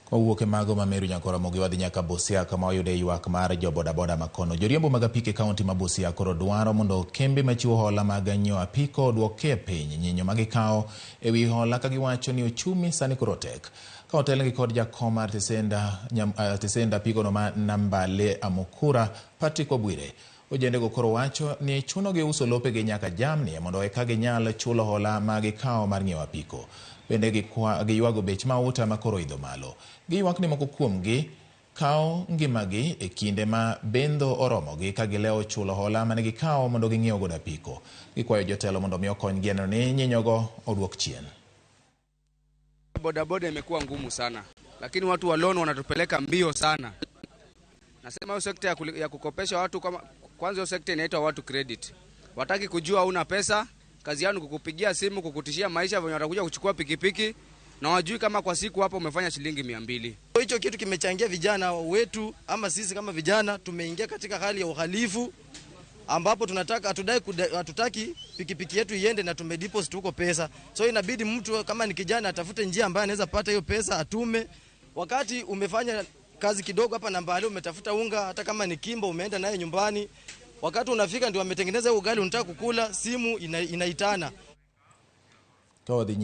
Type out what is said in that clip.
Kawuok e mago ma Meru nyaka Ramogi wadhi nyaka Busia kama wayude ywak mar jo bodaboda makono. Joriembo mag apiko e kaunti ma Busia koro dwaro mondo kembe machiwo hola mag nyiewo apiko oduokie piny nyinyo ma gikawo e wi hola ka giwacho ni ochumi sani koro tek. Ka otelnegi kod jakom mar tesend apikono ma Nambale Amukura, Patrick Wabwire, ojendego koro wacho ni chunogi uso lopegi nyaka jamni mondo eka ginyal chulo hola ma gikawo mar ng'iewo apiko. Bende giywago bech mauta ma koro idho malo. Giywak ni moko kuomgi kawo ngimagi e kinde ma bendho oromogi ka gilewo chulo hola mane gikawo mondo ging'iew godo apiko. Gikwayo jotelo mondo mi okonygi e neno ni nyinyogo oduok chien. Bodaboda imekuwa ngumu sana, lakini watu wa loan wanatupeleka mbio sana. Nasema hiyo sekta ya kukopesha watu kama, kwanza hiyo sekta inaitwa watu credit. Wataki kujua una pesa, kazi yao ni kukupigia simu, kukutishia maisha venye watakuja kuchukua pikipiki na wajui kama kwa siku hapo umefanya shilingi 200. Hicho kitu kimechangia vijana wetu ama sisi kama vijana tumeingia katika hali ya uhalifu ambapo tunataka hatudai hatutaki pikipiki yetu iende na tumedeposit huko pesa. So inabidi mtu kama ni kijana atafute njia ambayo anaweza pata hiyo pesa atume. Wakati umefanya kazi kidogo hapa na mbali, umetafuta unga hata kama ni kimbo umeenda naye nyumbani, wakati unafika ndio wametengeneza ugali unataka kukula, simu inaitana. Ka wadhi nyime.